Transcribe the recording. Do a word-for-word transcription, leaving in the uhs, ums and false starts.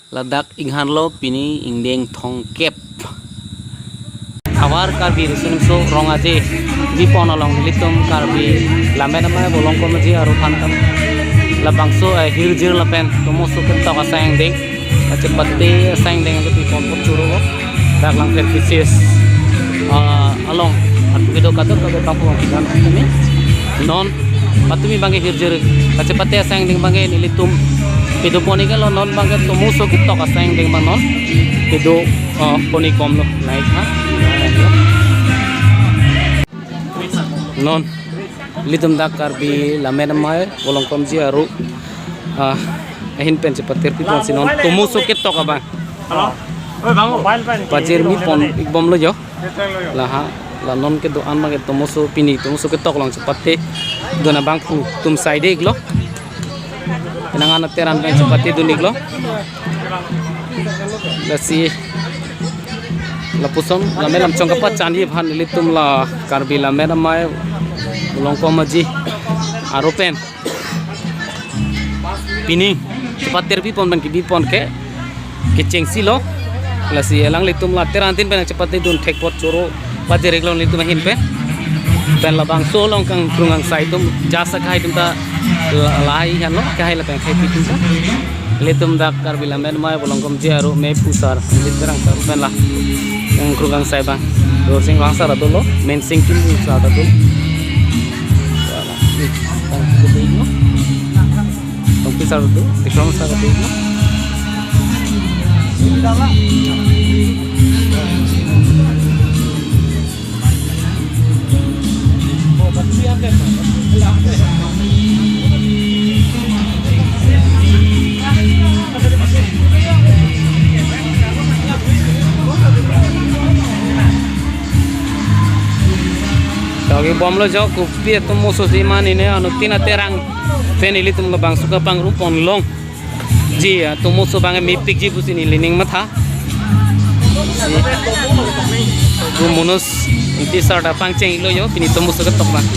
Ladak inghan lo pini ingdeng thongkep. Havar Karbi Riso Nimso Rong Aje bipon along nelitum Karbi Lammet Amei Volongkom Aji aru aphan ta labangso, eh, hirjir lapen tomoso ketok asai angdeng, kachepate asai angdeng aja bipon apot choro lo. Dak Langpher P C S, ah, along atu kedo kadokave bangphu bangphi dan kami non patumi abangke hirjir kachepate asai angdeng abangke nelitum pedopon iklo. Non abangke tomoso ketok asai angdeng abang non pedo, ah, pon ikom lo, naik ha. Non nelitum dak Karbi Lammet Amei Volongkom Aji aru, ah, ahin pen chepatir piponsi non tomoso ketok abang pajirmi pon ikbom lo jo. Laha, la non kedo-an abangke tomoso, pini tomoso ketok along chepate dun abangphu atum sai de iklo. Penang an ateran pen chepate dun iklo. Lasi lapuson lammet lam chong kapachanji aphan nelitum la Karbi Lammet Amei Volongkom Aji aru pen pini chepatir bipon pen kebipon ke kechengsi lo. Lasi alanglitum la ateran tin pen chepate dun thek apot choro pajir iklo nelitum ahin pen. Pen labangso along kangkrung kangsai atum jasa kahai atum ta la-, lahai han lo, kahai lapen khaipi atum ta. Nelitum dak Karbi Lammet Amei Volongkom Aji aru mei pusar, nelitum Terang sar pen la kangkrung kangsai abang Dorsing Vang sar atum lo, Mensing Kim sar atum. Tongpi sar atum, Tikrom sar atum. Tagi bom lo jo, kopi atum moso si mane ne anuttin aterang pen ilitum labangso kapangruponlongji, ah, tomoso abang mepikji pusi neli ning matha. Si, Gu Manoj Ingti sar ta pangcheng iklo jo, pini tomoso ketok abang.